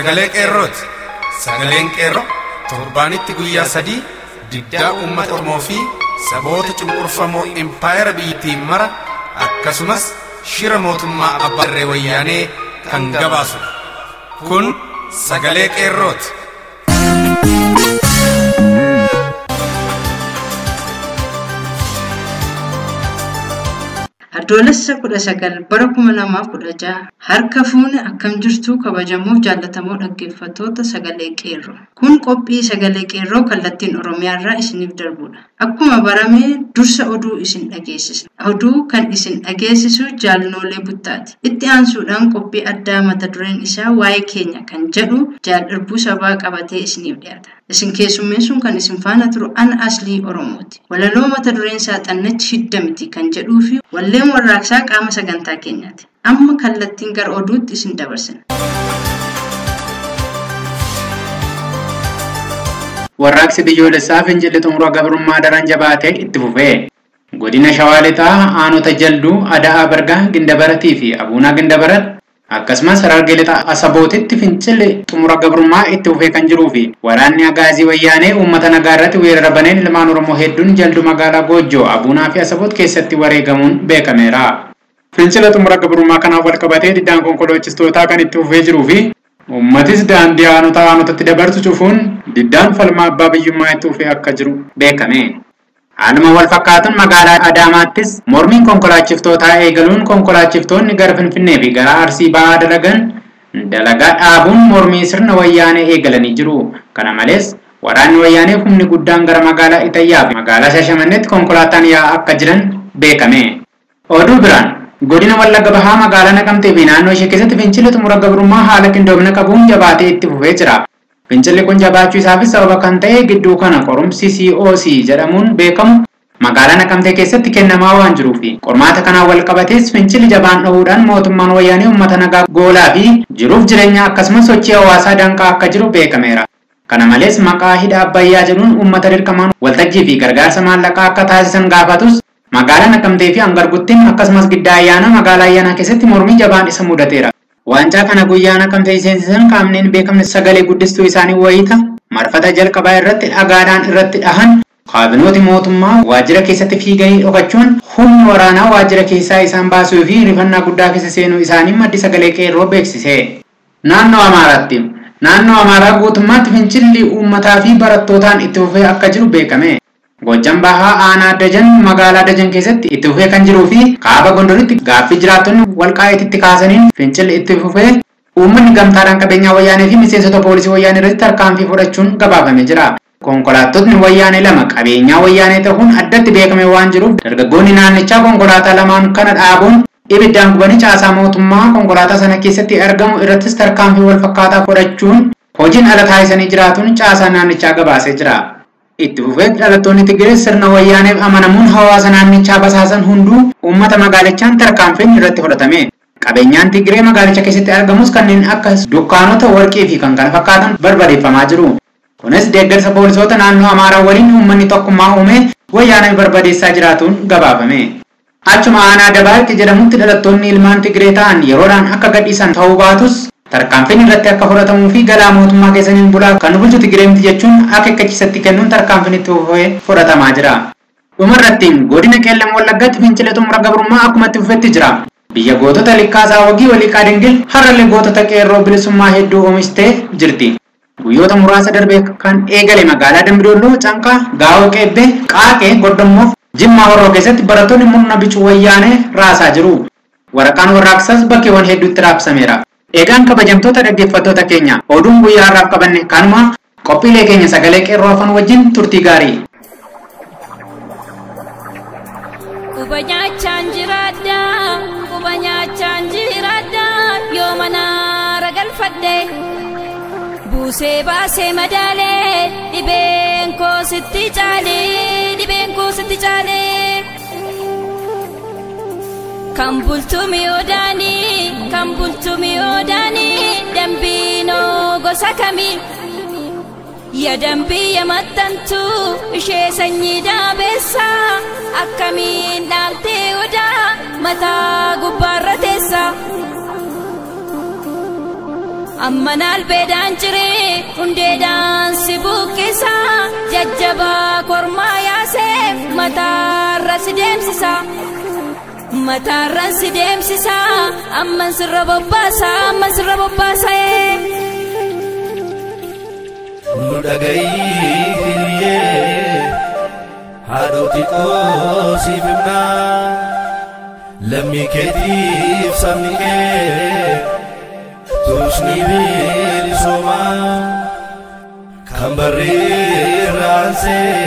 Sagalee Qeerrooti. Sagaleen Qeerroo torbaanitti guyyaa 3 diddaa uummata Oromoo fi saboota cunqurfamoo impaayera biyyattii mara akkasumas shira mootummaa abbaa irree wayyaanee kan gabaasudha. Kun Sagalee Qeerrooti. Adoolessa 19 bara 2016 harka fuune akkam jirtu kabajamoo jaallatamoo dhaggeeffattoota Sagalee Qeerroo. Kun qophii Sagalee Qeerroo kallattiin Oromiyaa irraa isiniif darbudha. Akkuma barame dursa oduu isin dhageessisna. Oduu kan isin dhageessisu Jaalnoolee Buttaati. Itti aansuudhaan qophii addaa mata dureen isaa waa'ee keenya kan jedhu Jaal Irbuu Sabaa qabatee isiniif dhiyaata. Isin keessummeessuun kan isin faana turu ana Aslii Oromooti. Walaloo mata dureen isaa xannachi hidda miti kan jedhuu fi walleen warraaqsaa qaama sagantaa keenyaati. Amma kallattiin gara oduutti isin dabarsina. Warraaqsi biyyoolessaa fincilli xumura gabrummaa daran jabaatee itti fufee. Godina Shawaa Lixaa aanota Jalduu, Ada'aa Bargaa, Gindabaratii fi Abuunaa Gindabarat akkasumas Harargee Lixaa Asabootitti fincilli xumura gabrummaa itti fufee kan jiruu fi waraanni Agaazii Wayyaanee uummata nagaa irratti weerara baneen ilmaan Oromoo hedduun Jalduu magaalaa Goojjoo, Abuunaa fi Asaboot keessatti wareegamuun beekameera. Fincila xumura gabrummaa kanaan wal qabatee diddaan konkolaachistootaa kan itti fufee jiruu fi uummatis daandii aanota aanotatti dabarsu cufuun diddaan falmaa abbaa biyyummaa itti fufee akka jiru beekame. Haaluma wal fakkaatuun magaalaa Adaamaattis mormiin konkolaachiftootaa eegaluun konkolaachiftoonni gara Finfinnee fi gara Arsii ba'aa dalagan dalagaa dhaabuun mormii sirna wayyaanee eegalanii jiru. Kana malees waraanni wayyaanee humni guddaan gara magaalaa Itayyaa fi magaalaa Shaashamanneetti konkolaataan yaa'aa akka jiran beekame. Oduu biraan godina Wallagga Bahaa magaalaa Naqamtee fi naannoo ishee keessatti fincilli xumura gabrummaa haala qindoomina qabuun jabaatee itti fufee jira. Fincilli kun jabaachuu isaafis sababa kan ta'e gidduu kana qorumsi COC jedhamuun beekamu magaalaa Naqamtee keessatti kennamaa waan jiruufi qormaata kanaan wal qabatees fincilli jabaan dhohuudhaan mootummaan wayyaanee uummata nagaa goolaa fi jiruuf jireenya akkasumas sochii hawaasaa danqaa akka jiru beekameera. Kana malees maqaa hidha Abbayyaa jedhuun uummata dirqamaan waltajjii fi gargaarsa maallaqaa akka taasisan gaafatus magaalaa Naqamtee fi Angarguttiin akkasumas Giddaa Ayyaanaa magaalaa Ayyaanaa keessatti mormii jabaan isa mudateera. Waancaa kana guyyaa Naqamtee seensisan qaamni hin beekamne sagalee guddistuu isaanii wayita marfata jalqabaa irratti dhagaadhaan irratti dhahan kaabinooti mootummaa waajjira keessatti fiiganii dhokachuun humni waraanaa waajjira keessaa isaan baasuu fi rifannaa guddaa keessa seenuu isaanii maddi Sagalee Qeerroo beeksise. Naannoo Amaaraatti naannoo Amaaraa guutummaatti fincilli uummataa fi barattootaan itti fufee akka jiru beekame. Gojjam Bahaa aanaa Dajan magaalaa Dajan keessatti itti fufee kan jiruu fi kaaba Gondoritti gaaffii jiraattonni walqaa'iitti kaasaniin fincilli itti fufee uummanni gamtaadhaan qabeenyaa wayyaanee fi miseensota poolisii wayyaanee irratti tarkaanfii fudhachuun gabaafamee jira. Konkolaattotni wayyaanee lama qabeenyaa wayyaanee ta'uun addatti beekame waan jiruuf dargaggoonni naannichaa konkolaataa lamaan kana dhaabuun ibiddaan gubanii caasaa mootummaa konkolaataa sana keessatti argamu irrattis tarkaanfii wal fakkaataa fudhachuun hojiin ala taasisanii jiraatuun caasaa naannichaa gabaasee jira. Itti fufee dhalattoonni Tigree sirna wayyaaneef amanamuun hawaasa naannichaa basaasan hunduu uummata magaalichaan tarkaanfiin irratti fudhatame. Qabeenyaan Tigree magaalicha keessatti argamus kanneen akka dukkaanota warqii fi kan kana fakkaatan barbadeeffamaa jiru. Kunis deeggarsa poolisoota naannoo Amaaraa waliin uummanni tokkummaa uume wayyaanee barbadeessaa jiraatuun gabaafame. Achuma aanaa Dabaarqi jedhamutti dhalattoonni ilmaan Tigree ta'an yeroodhaan akka gadhiisan ta'uu baatus tarkaanfiin irratti akka fudhatamuu fi galaa mootummaa keessaniin bulaa kan bulchu Tigree miti jechuun akeekkachiisatti kennuun tarkaanfiin itti fufee fudhatamaa jira. Dhumarratti godina Qeellam Wallaggaatti fincila xumura gabrummaa akkuma itti fufetti jira. Biyya gootota Likkaasaa Wagii Waliiqaa Dingil har'allee gootota qeerroo bilisummaa hedduu oomishtee jirti. Guyyoota muraasa darbee kan eegale magaalaa Dambidolloo, Canqaa, Gaawoo Qeebbee, Qaaqee, Goddommoof Jimmaa Horroo keessatti barattoonni murna bicuu wayyaanee raasaa jiru. Waraqaan warraaqsaas bakkeewwan hedduutti raabsameera. Eegaan kabajamtoota dhaggeeffattoota keenya oduun guyyaa har'aaf qabanne kanuma qophiilee keenya Sagalee Qeerroo afaan wajjin turtii gaarii. Quba nyaachaan jiraadha, quba nyaachaan jiraadha, yoo mana ragalfadhe. Buusee baasee madaalee, dhibeen koo sitti caalee, dhibeen koo sitti caalee. Kan bultu mi'oodaanii, kan bultu mi'oodaanii, dambiinoo gosa kamii? Ya dambii ya maxxantu ishee sanyii daabeessa akkamiin dhaaltee odaa mataa gubbaarra teessa. Amman albeedhaan ciree hundeedhaan si buqqisa jajjabaa kormaa yaaseef mataarra si deemsisa. Mataarra si deemsisa amman sirra bobbaasa amman sirra bobbaasa. Nu dhaga'i hiriyyee haadhoti koo siif himnaa lammii keetiif sabni kee tusni bilisoomaa kan barreerraansee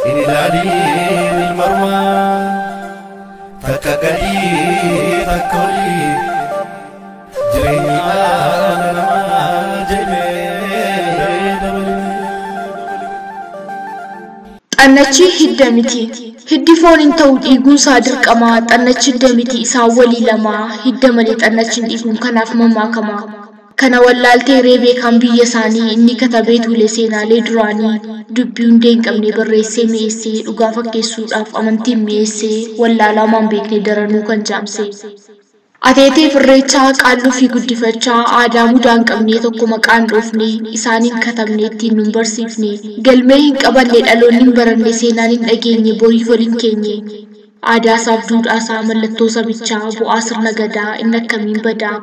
hin ilaaliin ilmarmaa takka gadii takka olii jireenyi dhala namaa jedhee. Xannachi hidda miti. Hiddi foon hin ta'u dhiiguun isaa dirqama. Xannachi hidda miti isaan walii lama. Hidda malee xannachi hin dhiiguun kanaaf mammaakama. Kana wallaaltee reebee kan biyya isaanii inni katabee tuule seenaalee duraanii dubbii hundee hin qabne barreessee mi'eessee dhugaa fakkeessuudhaaf amantiin mi'eessee wallaalaa maan beekne daranuu kan jaamse. Ateetee Irreechaa qaalluu fi guddifachaa aadaa mudaa hin qabne tokko maqaan dhoofne isaaniin katabne ittiin nun barsiifne galmee hin qabanne dhaloonni hin baranne seenaan hin dhageenye boriif waliin keenye aadaa isaaf duudhaa isaa mallattoo sabichaa bu'aa sirna gadaa inni akkamiin badaa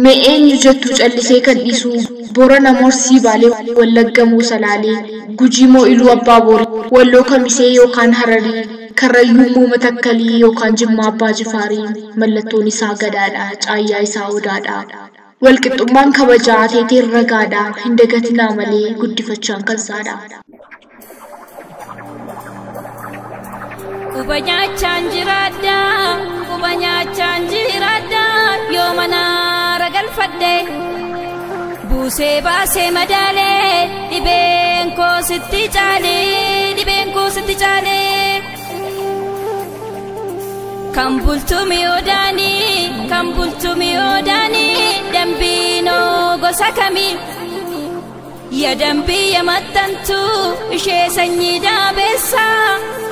mee eenyu jettu callisee kan dhiisu Boorana Morsii Baalee Wallagga moo Salaalee Gujii moo Iluu Abbaa Boorii Walloo Kamisee yookaan Hararii Karrayyuu moo Matakkalii yookaan Jimmaa Abbaa Jifaarii mallattoon isaa gadaadha caayyaa isaa odaadha. Walqixxummaan kabajaa ateeteen ragaadha hin dagatinaa malee guddifachaan kan saadha. Quba nyaachaan jiraadha quba nyaachaan jiraadha yoo manaara galfadhe buusee baasee madaalee dhibeen koo sitti caalee dhibeen koo sitti caalee. Kan bultumi odaanii kan bultumi odaanii dambiinoo gosa kamii ya dambii ya maxxantu ishee sanyii daabeessa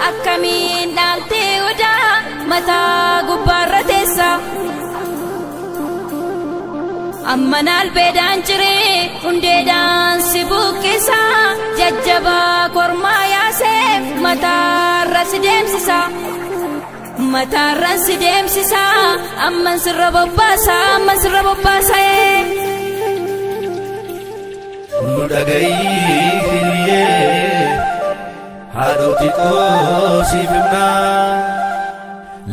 akkamiin dhaaltee odaa mataa gubbaarra teessa. Amman albeedhaan ciree hundeedhaan si buqqisa jajjabaa kormaa yaaseef mataarra si deemsisa. Mataarra si deemsisa amman sirra bobbaasa amman sirra bobbaasa. Nu dhaga'i hiriyyee haadhoti koo siif himnaa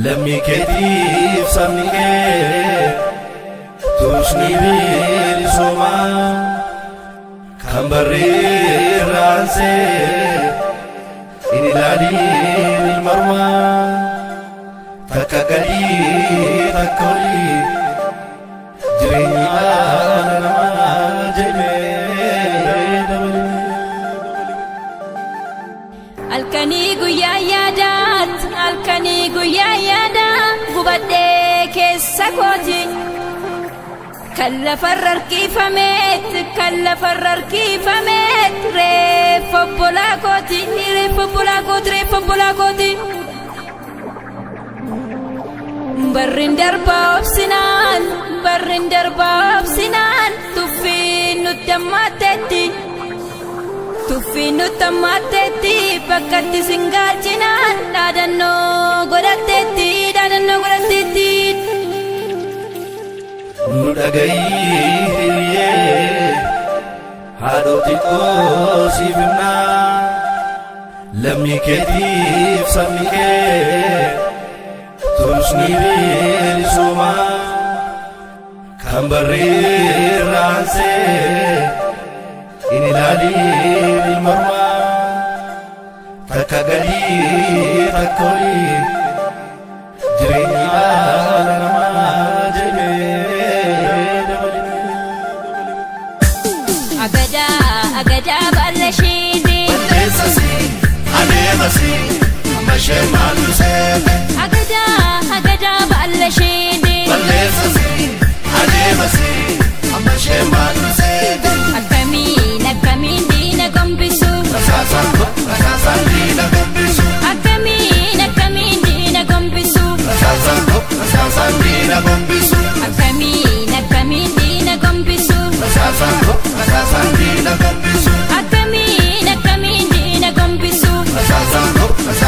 lammii keetiif sabni kee tusni bilisoomaa kan barreerraansee hin ilaaliin ilmarmaa takka gadii takka olii jireenyi dhala namaa jedhee. Halkanii guyyaa yaadaat halkanii guyyaa yaadaa gubadhee keessa kooti. Kan lafarra harkifameet kan lafarra harkifameet reeffa obbolaa kooti reeffa obbolaa kooti reeffa obbolaa kooti. Barriin darbaa obsinaan barriin darbaa obsinaan tuffiin nutti hammaatteetti. Tuffiin nutti hammaatteetti bakkatti singaalchinaan dhaadannoo godhatteetti dhaadannoo godhatteetti. Nu dhaga'i hiriyyee haadhoti koo siif himnaa lammii keetiif sabni kee tusni bilisoomaa kan barreerraansee hin ilaaliin ilmarmaa takka gadii takka olii jireenyi dhala namaa jedhee. Agadaa agadaa baala isheeti. Balleessasi adeemasi amma ishee maaltu seete. Agadaa agadaa baala isheeti. Balleessasi adeemasi amma ishee maaltu seete. Akkamiin akkamiin diina gombisu. Rasaasaan rasaasaan diina gombisu. Akkamiin akkamiin diina gombisu. Rasaasaan rasaasaan diina gombisu. Akkamiin akkamiin diina gombisu.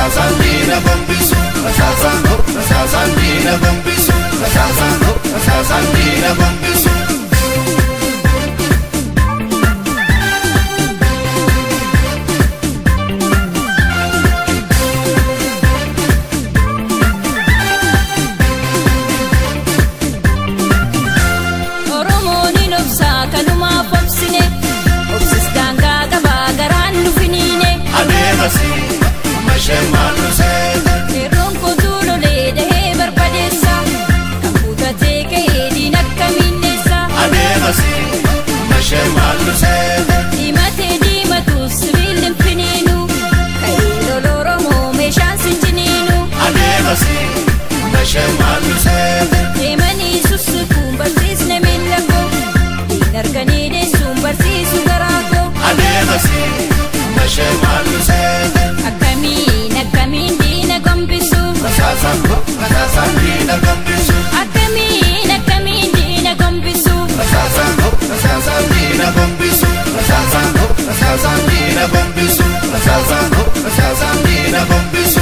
Rasaasaan diina gombisu. Rasaasaan rasaasaan diina gombisu. Rasaasaan rasaasaan diina gombisu. Oromoon hin obsaa kanumaaf obsine. Obsis daangaa qabaa garaan nu finiine. Adeemasi amma isheen maaltu seete. Qeerroon kootu lolee dahee barbadeessa. Kan kutatee ka'ee diina akkamiin Adeemasi amma isheen maaltu seete. Diimatee diimatu sibiilli hin finiinu. Ka'ee lola Oromoo meeshaan sinjiniinu. Adeemasi amma isheen maaltu seete. Deemanii sussukuun barsiisne miila koo. Diina arganii deessuun barsiisu garaa koo. Adeemasi amma isheen maaltu seete. Akkamiin akkamiin diina gombisu. Rasaasaan rasaasaan diina gombisu. Akkamiin akkamiin diina gombisu. Rasaasaan rasaasaan diina gombisu. Rasaasaan rasaasaan diina gombisu. Rasaasaan rasaasaan diina gombisu.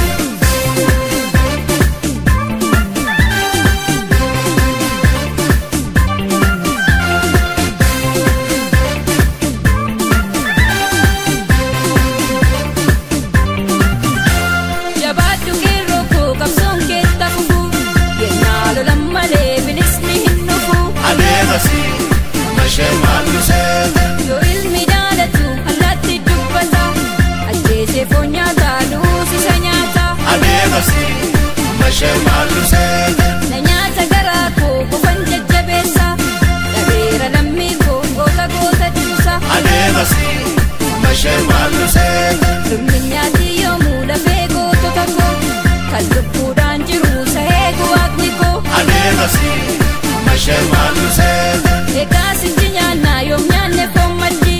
Jabaadhu qeerroo koo qabsoon keetta fufu. Yennaa lolan malee bilisni hin dhufu. Adeemasi amma isheen maaltu seete. Yoo ilmi daalatu allaatti dubbata. Ajjeesee foon nyaata duusisa nyaata. Adeemasi amma isheen maaltu seete. Na nyaata garaa koo qofan jajjabeessa. Dhabeera lammii koo goota goota cuusa. Adeemasi amma isheen maaltu seete. Lubni nyaati yoomuu lafee gootota koo. Kan lubbuudhaan jiru sahee waaqni koo. Adeemasi amma isheen maaltu seete. Egaa sichi nyaannaa yoom nyaanne foon maddi.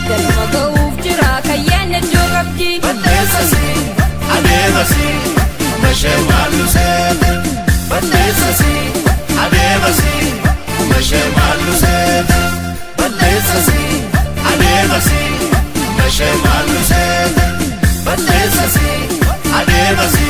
Galma ga'uuf jira kayyaan iddoo qabdi. Balleessasi adeemasi amma isheen maaltu seete. Balleessasi adeemasi amma isheen maaltu seete. Balleessasi adeemasi amma isheen maaltu seete. Balleessasi adeemasi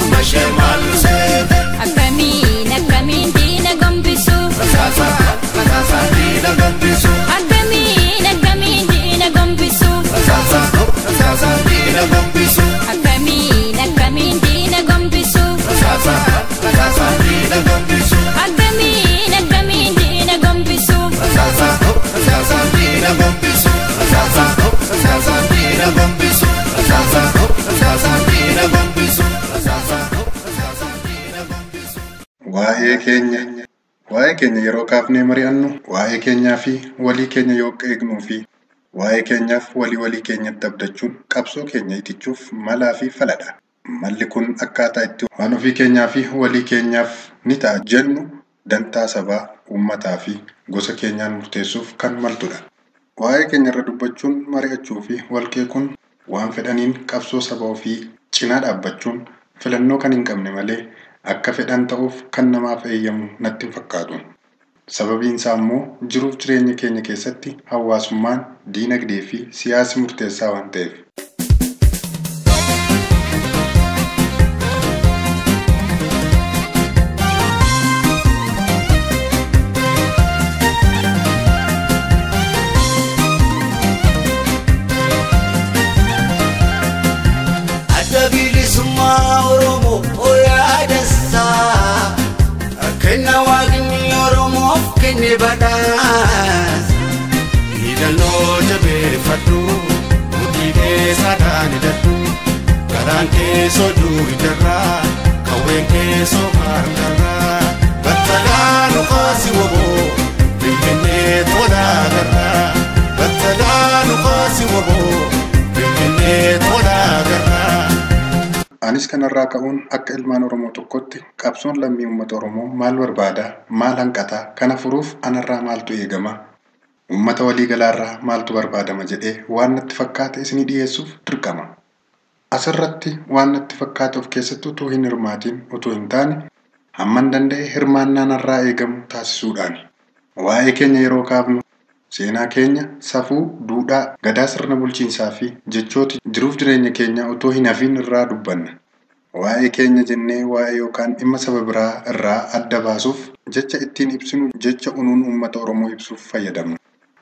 amma isheen maaltu seete. Akkamiin akkamiin diina gombisu. Rasaasaan rasaasaan diina gombisu. Akkamiin akkamiin diina gombisu. Rasaasaan rasaasaan diina gombisu. Akkamiin akkamiin diina gombisu. Rasaasaan rasaasaan diina gombisu. Akkamiin akkamiin diina gombisu. Rasaasaan rasaasaan diina gombisu. Rasaasaan rasaasaan diina gombisu. Rasaasaan rasaasaan diina gombisu. Rasaasaan rasaasaan diina gombisu. Waa'ee keenya. Waa'ee keenya yeroo kaafnee mari'annu, waa'ee keenyaa fi walii keenya yoo eegnuu fi waa'ee keenyaaf walii walii keenyatti abdachuun qabsoo keenya itichuuf malaa fi faladha. Malli kun akkaataa itti waan ofii keenyaa fi walii keenyaaf ni ta'a jennu dantaa sabaa, uummataa fi gosa keenyaan murteessuuf kan maltudha. Waa'ee keenya irra dubbachuun, mari'achuu fi wal qeequun waan fedhaniin qabsoo saba ofii cinaa dhaabbachuun filannoo kan hin qabne malee akka fedhan ta'uuf kan namaaf eeyyamu natti hin fakkaatu. Sababiin isaa immoo jiruuf jireenya keenya keessatti hawaasummaan, diinagdee fi siyaasi murteessaa waan ta'eef. Adda bilisummaa Oromoo yaadassaa. Kenna waaqni Oromoof kenne badhaasa. Hidhannoo jabeeffadhu, mudhii keessaadhaan hidhadhu. Garaan keessoo duwidarraa, qawween keessoo harkarraa. Battalaa nu kaasi woboo, Finfinnee tolaa garraa. Battalaa nu kaasi woboo, Finfinnee tolaa garraa. Anis kanarraa ka'uun akka ilmaan Oromoo tokkotti qabsoon lammii uummata Oromoo maal barbaada, maal hanqata, kana furuuf anarraa maaltu eegama, uummata waliigalaarraa maaltu barbaadama jedhee waan natti fakkaate isinii dhiyeessuuf dirqama. Asirratti waan natti fakkaate of keessatti utuu hin hirmaatiin utuu hin taane hamman danda'e hirmaannaa narraa eegamu taasisuudhaani. Waa'ee keenya yeroo kaafnu Seenaa keenya, safuu, duudhaa, gadaa sirna bulchiinsaa fi jechoota jiruuf jireenya keenya otoo hin hafiin irraa dubbanna. Waa'ee keenya jennee waa'ee yookaan dhimma saba biraa irraa adda baasuuf jecha ittiin ibsinu jecha unuun uummata Oromoo ibsuuf fayyadamna.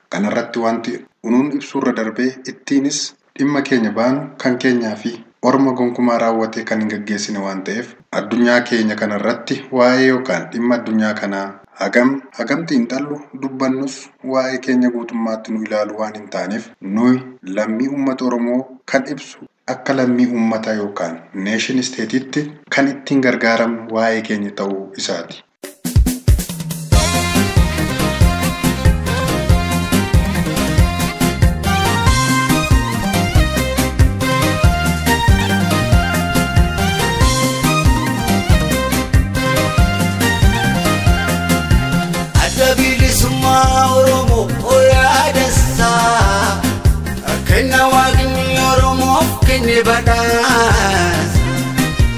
Kanarratti wanti unuun ibsuurra darbee ittiinis dhimma keenya baanu kan keenyaa fi orma gonkumaa raawwatee kan hin gaggeessine waan ta'eef addunyaa keenya kanarratti waa'ee yookaan dhimma addunyaa kanaa hagam hagam xiinxallu dubbannus waa'ee keenya guutummaatti nu ilaalu waan hin taaneef nuyi lammii uummata Oromoo kan ibsu akka lammii uummataa yookaan neeshin isteetiitti kan ittiin gargaaramnu waa'ee keenya ta'uu isaati. Adda bilisummaa Oromoo yaadessaa kenna waaqni Oromoof kenne badhaas.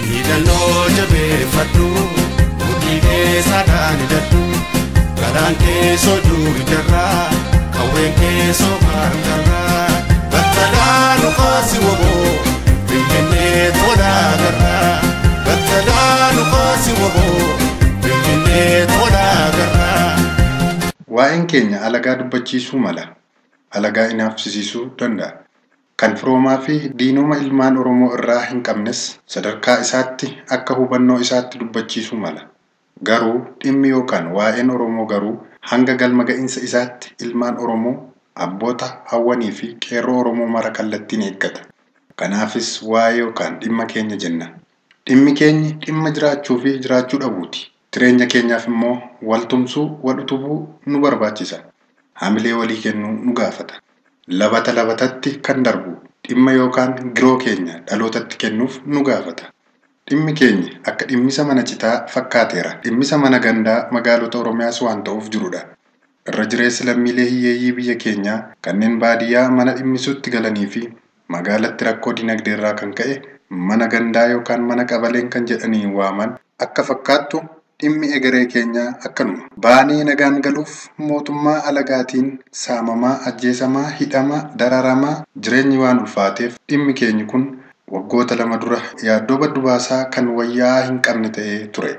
Hidhannoo jabeeffadhu mudhii keessaadhaan hidhadhu garaan keessoo duwidarraa qawween keessoo harkarraa battalaa nu kaasi woboo finfinnee tolaa garraa battalaa nu kaasi woboo finfinnee tolaa garraa. Waa'een keenya alagaa dubbachiisuu mala. Alagaa inaafsisiisuu danda'a. Kan firoomaa fi diinoma ilmaan Oromoo irraa hin qabnes sadarkaa isaatti akka hubannoo isaatti dubbachiisuu mala. Garuu dhimmi yookaan waa'een Oromoo garuu hanga galma ga'iinsa isaatti ilmaan Oromoo abboota hawwanii fi qeerroo Oromoo mara kallattiin eeggata. Kanaafis waa'ee yookaan dhimma keenya jenna. Dhimmi keenya dhimma jiraachuu fi jiraachuu dhabuuti. Jireenya keenyaaf immoo wal tumsuu, wal utubuu nu barbaachisa. Hamilee walii kennuu nu gaafata. Labata labatatti kan darbu dhimma yookaan giroo keenya dhalootatti kennuuf nu gaafata. Dhimmi keenya akka dhimmisa mana citaa fakkaateera. Dhimmisa mana gandaa magaalota Oromiyaas waan ta'uuf jirudha. Irra jireessi lammiilee hiyyeeyyii biyya keenyaa kanneen baadiyyaa mana dhimmisuutti galanii fi magaalatti rakkoo dinagdee irraa kan ka'e mana gandaa yookaan mana qabaleen kan jedhanii waaman akka fakkaattu dhimmi egeree keenyaa akkanuma. Baanee nagaan galuuf mootummaa alagaatiin saamamaa, ajjeesamaa, hidhamaa, dararamaa jireenyi waan ulfaateef dhimmi keenyi kun waggoota lama dura yaaddoo baddu baasaa kan wayyaa hin qabne ta'ee ture.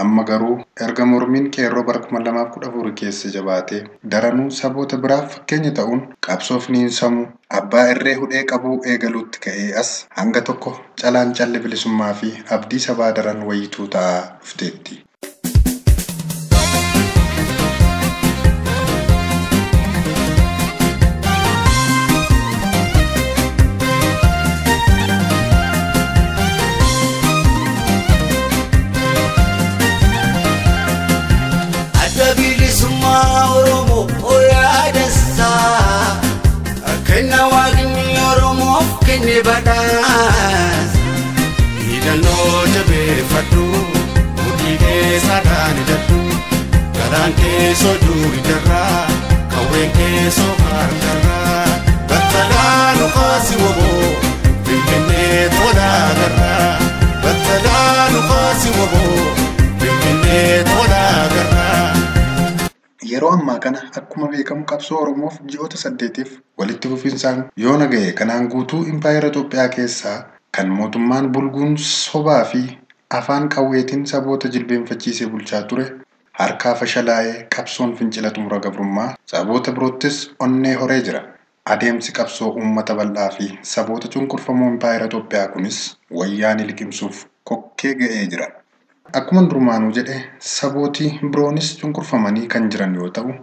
Amma garuu erga mormiin qeerroo bara 2014 keessa jabaatee daranuu saboota biraaf fakkeenya ta'uun qabsoof sammuu abbaa irree hudhee qabuu eegaluutti ka'ee as hanga tokko calaan calli bilisummaa fi abdii sabaa daran wayituu ta'aa dhufteetti. Adda bilisummaa Oromoo yaadessaa kenna waaqni Oromoof kenne badhaas. Hidhannoo jabeeffadhu mudhii keessaadhaan hidhadhu garaan keessoo duwidarraa qawween keessoo harkarraa battalaa nu kaasi woboo finfinnee tolaa garraa battalaa nu kaasi woboo finfinnee tolaa garraa. Yeroo ammaa kana akkuma beekamu qabsoo Oromoof ji'oota 8 walitti fufinsaan yoona ga'e kanaan guutuu impaayera Itoophiyaa keessaa kan mootummaan bulguun sobaa fi afaan qawweetiin saboota jilbeenfachiisee bulchaa ture harkaa fashalaa'ee qabsoon fincila xumura gabrummaa saboota biroottis onnee horee jira. Adeemsi qabsoo uummata bal'aa fi saboota cunqurfamoo impaayera Itoophiyaa kunis wayyaanii liqimsuuf kokkee ga'ee jira. Akkuma durmaanuu jedhe sabootii biroonis cunqurfamanii kan jiran yoo ta'u,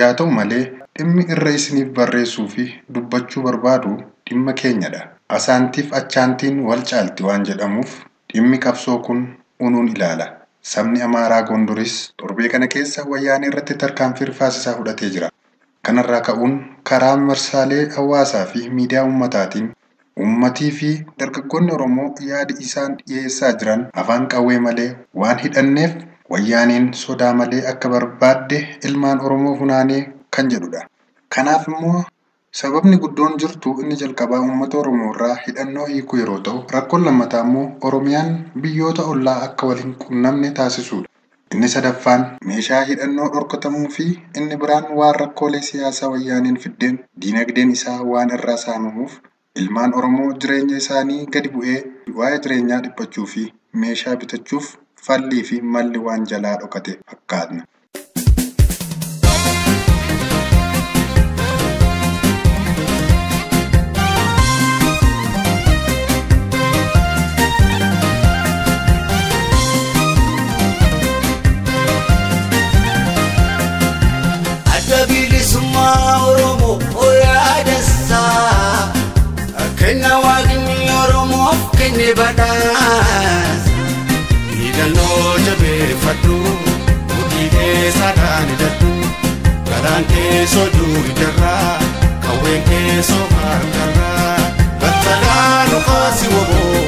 yaa ta'u malee dhimmi irra isiniif barreessuu fi dubbachuu barbaadu dhimma keenyadha. Asaantiif achaantiin wal caalti waan jedhamuuf dhimmi qabsoo kun unuun ilaala. Sabni Amaaraa Gondoris torbee kana keessa wayyaanee irratti tarkaanfii rifaasisaa fudhatee jira. Kanarraa ka'uun karaa marsaalee hawaasaa fi miidiyaa uummataatiin Uummatii fi dargaggoonni Oromoo yaada isaan dhiyeessaa jiran afaan qawwee malee waan hidhanneef wayyaaneen sodaa malee akka barbaadde ilmaan Oromoo funaanee kan jedhudha. Kanaaf immoo sababni guddoon jirtu inni jalqabaa uummata Oromoo irraa hidhannoo hiikuu yeroo ta'u, rakkoon lammataa immoo Oromiyaan biyyoota ollaa akka wal hin qunnamne taasisudha. Inni sadaffaan meeshaa hidhannoo dhorkatamuu fi inni biraan waan rakkoolee siyaasaa wayyaaniin fiddeen diinagdeen isaa waan irraa saamamuuf ilmaan Oromoo jireenya isaanii gadi bu'ee waa'ee jireenyaa dhiphachuu fi meeshaa bitachuuf fallii fi malli waan jalaa dhokate fakkaatna. Adda bilisummaa Oromoo yaadessaa kenna waaqni Oromoof kenne badhaasa. Hidhannoo jabeeffadhu mudhii keessaadhaan hidhadhu garaan keessoo duwidarraa qawween keessoo harkarraa battalaa nu kaasi woboo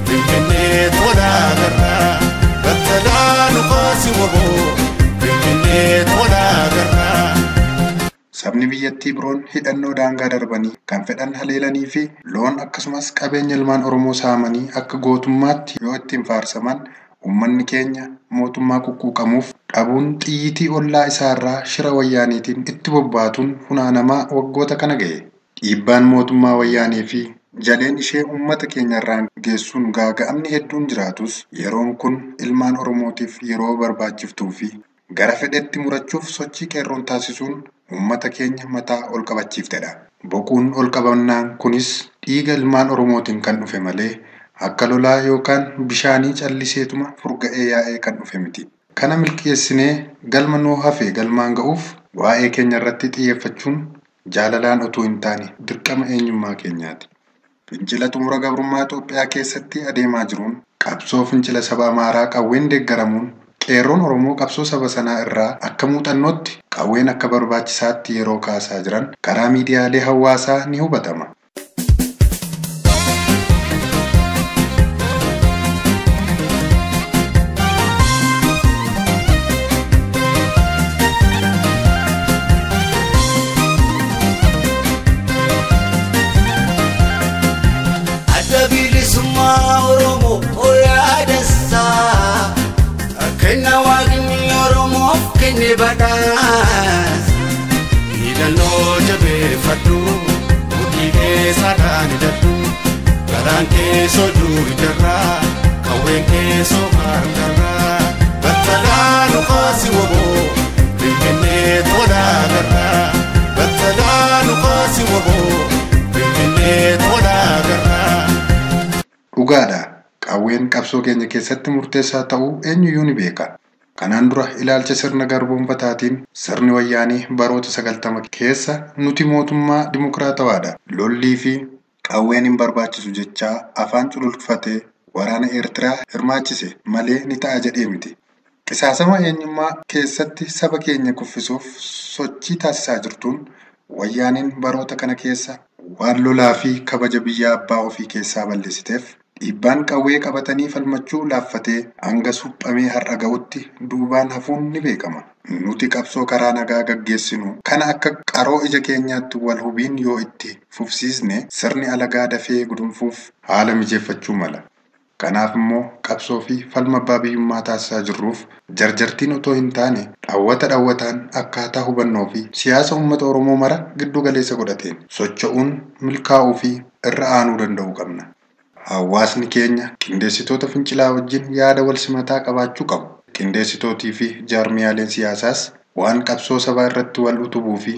finfinnee tolaa garraa battalaa nu kaasi woboo finfinnee tolaa garraa. Sabni biyyattii biroon hidhannoo daangaa darbanii kan fedhan haleelanii fi loon akkasumas qabeenya ilmaan Oromoo saamanii akka gootummaatti yoo ittiin faarsaman uummanni keenya mootummaa quqquuqamuuf dhabuun xiyyitii ollaa isaarraa shira wayyaaniitiin itti bobbaatuun funaanamaa waggoota kana ga'e. Dhiibbaan mootummaa wayyaanii fi jaleen ishee uummata keenyarraan geessuun gaaga'amni hedduun jiraatus yeroon kun ilmaan Oromootiif yeroo barbaachiftuu fi gara fedhetti murachuuf sochii qeerroon taasisuun uummata keenya mataa ol qabachiiftedha. Boquun ol qabannaan kunis dhiiga ilmaan Oromootiin kan dhufe malee akka lolaa yookaan bishaanii calliseetuma furga'ee yaa'ee kan dhufe miti. Kana milkeessinee galma nuu hafe galmaan ga'uuf waa'ee keenya irratti xiyyeeffachuun jaalalaan utuu hin taane dirqama eenyummaa keenyaati. Fincila xumura gabrummaa Itoophiyaa keessatti adeemaa jiruun qabsoo fincila saba Amaaraa qawween deeggaramuun qeerroon Oromoo qabsoo saba sanaa irraa akka muuxannootti qawween akka barbaachisaatti yeroo kaasaa jiran karaa miidiyaalee hawaasaa ni hubatama. Adda bilisummaa Oromoo yaadessaa kenna waaqni Oromoof kenne badhaasa. Hidhannoo jabeeffadhu mudhii keessaadhaan hidhadhu garaan keessoo duwidarraa qawween keessoo harkarraa battalaa nu kaasi woboo finfinnee tolaa garraa battalaa nu kaasi woboo finfinnee tolaa garraa. Dhugaadha. Qawween qabsoo keenya keessatti murteessaa ta'uu eenyuyyuu ni beeka. Kanaan dura ilaalcha sirna garboomfataatiin sirni wayyaanii baroota 90 keessa nuti mootummaa dimokiraatawaadha. Lollii fi qawween hin barbaachisu jechaa afaan cululfatee waraana Eertiraa hirmaachise malee ni ta'a jedhee miti. Qisaasama eenyummaa keessatti saba keenya kuffisuuf sochii taasisaa jirtuun wayyaaniin baroota kana keessa waan lolaa fi kabaja biyya abbaa ofii keessaa balleessiteef dhiibbaan qawwee qabatanii falmachuu laaffatee hanga suphamee har'a ga'utti duubaan hafuun ni beekama. Nuti qabsoo karaa nagaa gaggeessinu kana akka qaroo ija keenyaatti wal hubiin yoo itti fufsiisne sirni alagaa dafee gudunfuuf haala mijeeffachuu mala. Kanaaf immoo qabsoo fi falma abbaa biyyummaa taasisaa jirruuf jarjartiin otoo hin taane dhawwata dhawwataan akkaataa hubannoo fi siyaasa uummata Oromoo mara giddu galeessa godhateen socho'uun milkaa'uu fi irra aanuu danda'uu qabna. Hawaasni keenya qindeessitoota fincilaa wajjin yaada wal simataa qabaachuu qabu. Qindeessitootii fi jaarmiyaaleen siyaasaas waan qabsoo sabaa irratti wal utubuu fi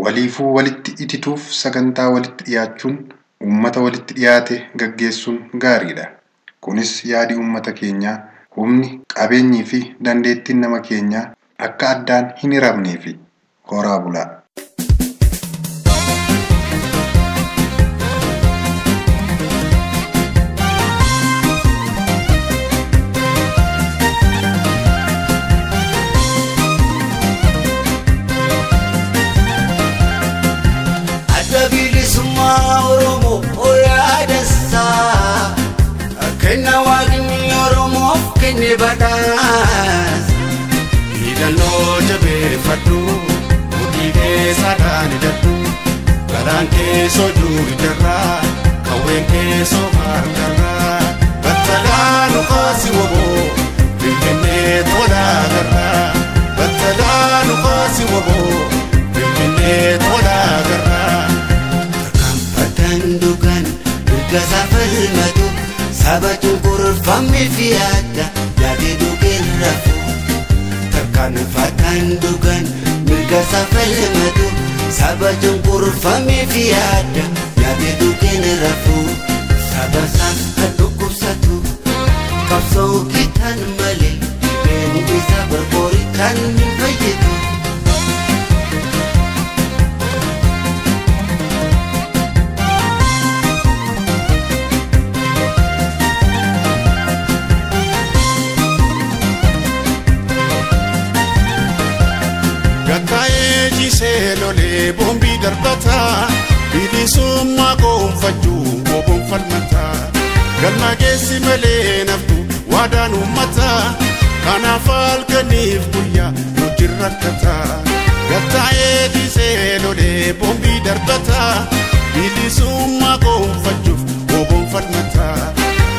waliifuu walitti itituuf sagantaa walitti dhiyaachuun uummata walitti dhiyaate gaggeessuun gaariidha. Kunis yaadi uummata keenyaa humni qabeenyii fi dandeettiin nama keenyaa akka addaan hin hiramneefi horaa bulaa. Adda bilisummaa Oromoo yaadessaa kenna waaqni Oromoof kenne badhaasa. Hidhannoo jabeeffadhu mudhii keessaadhaan hidhadhu garaan keessoo duwidarraa qawween keessoo harkarraa battalaa nu kaasi woboo Finfinnee tolaa garraa battalaa nu kaasi woboo Finfinnee tolaa garraa. Tarkaanfataan dhugaan mirga isaa falmatu saba cunqurfame fi adda yaadee dhugeen rafu. Tarkaanfataan dhugaan mirga isaa falmatu saba cunqurfame fi adda yaadee dhugeen rafu. Saba isaa kan dhukkubsatu qabsoo kitaan malee dhibeen isaa barboorichaan hin fayyadu. Gattaa'ee ciisee lolee boombii darbataa bilisummaa gonfachuu woboon falmataa galma geessi malee naftu waadaan uummataa kanaaf halkaniif guyyaa nuti rakkataa. Gattaa'ee ciisee lolee boombii darbataa bilisummaa gonfachuuf woboon falmataa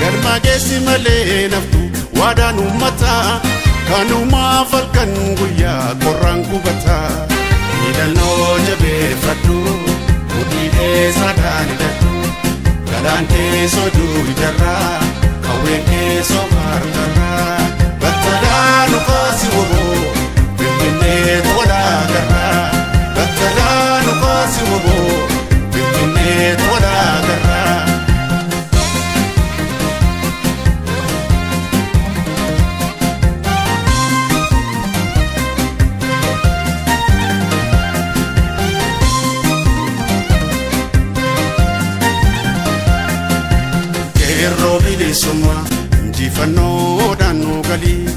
galma geessi malee naftu waadaan uummataa. Kanumaaf halkan guyyaa qorraan gubataa. Hidhannoo jabeeffadhu mudhii dheessaadhaan hidhadhu galaan keessoo duwidarraa qawween keessoo harkarraa battalaa nu kaasi woboo Finfinnee tolaa garraa battalaa nu kaasi woboo Finfinnee tolaa garraa. Qeerroo bilisummaa injifannoodhaan nu galii.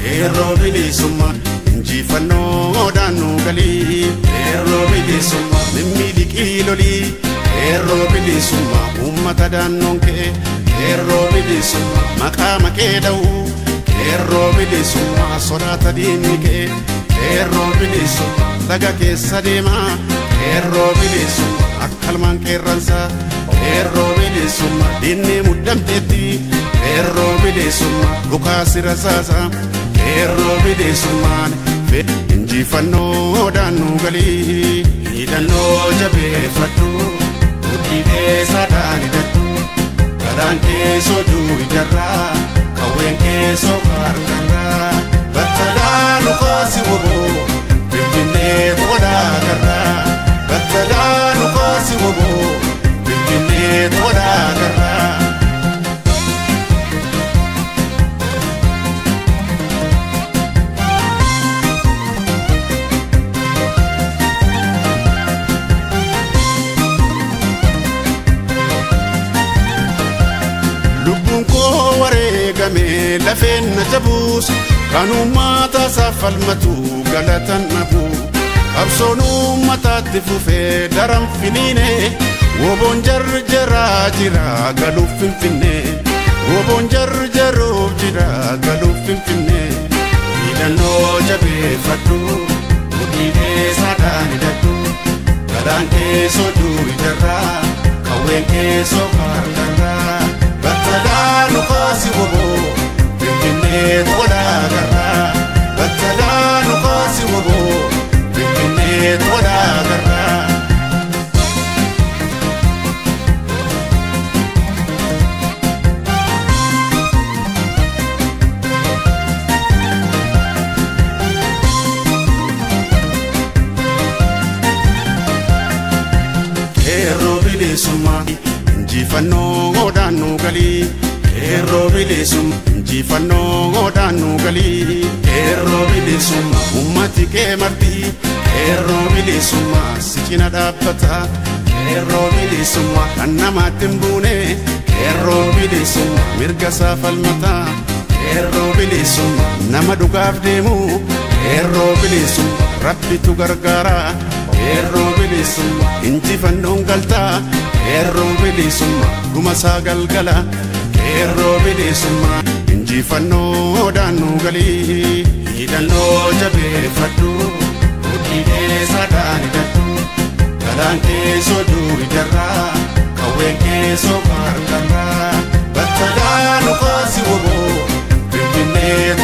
Qeerroo bilisummaa injifannoodhaan nu galii. Qeerroo bilisummaa mimmiidhiqii lolii. Qeerroo bilisummaa uummata daannoon ka'e. Qeerroo bilisummaa maqaa maqee dha'u. Qeerroo bilisummaa sodaata diinni ka'e. Qeerroo bilisummaa laga keessa deemaa. Qeerroo bilisummaa akka ilmaan qeerransaa. Qeerroo bilisummaa diinni muddamteetti. Qeerroo bilisummaa dhukaasi rasaasa. Qeerroo bilisummaan injifannoodhaan nu galii. Hidhannoo jabeeffadhu mudhii dheessaadhaan hidhadhu galaan keessoo duwidarraa qawween keessoo harkarraa battalaa nu kaasi woboo Finfinnee tolaa garraa battalaa nu kaasi woboo Finfinnee tolaa garraa. Lubbuun koo wareegame lafeen na jabuus kan uummata isaaf falmatu galatan dhabu. Qabsoon uummataatti fufee daran finiine woboon jarjaraa jira galuuf Finfinnee. Woboon jarjaruuf jira galuuf Finfinnee. Hidhannoo jabeeffadhu mudhii dheessaadhaan hidhadhu galaan keessoo duwidarraa qawween keessoo harkarraa. Battalaa nu kaasi woboo Finfinnee tolaa garraa battalaa nu kaasi woboo Finfinnee tolaa garraa. Qeerroo bilisummaa injifannoodhaan nu galii. Qeerroo bilisummaa injifannoodhaan nu galii. Qeerroo bilisummaa uummati kee marti. Qeerroo bilisummaa si cina dhaabbata. Qeerroo bilisummaa kan namaatti hin buune. Qeerroo bilisummaa mirga isaa falmata. Qeerroo bilisummaa nama dhugaaf deemu. Qeerroo bilisummaa rabbitu gargaara. Qeerroo bilisummaa injifannoon galtaa. Qeerroo bilisummaa dhuma isaa galgala. Qeerroo bilisummaa injifannoodhaan nu galii. Hidhannoo jabeeffadhu mudhii dheessaadhaan hidhadhu galaan keessoo duwidarraa qawween keessoo harkarraa battalaa nu kaasi woboo Finfinnee.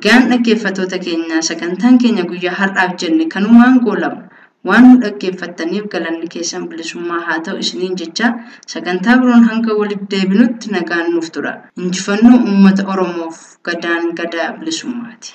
Egaan dhaggeeffattoota keenya, sagantaan keenya guyyaa har'aaf jenne kanumaan goolabna. Waan nu dhaggeeffattaniif galanni keessan bilisummaa haa ta'u isiniin jecha, sagantaa biroon hanga walitti deebinutti nagaan nuuf tura. Injifannoo uummata Oromoof, gadaan gadaa bilisummaati.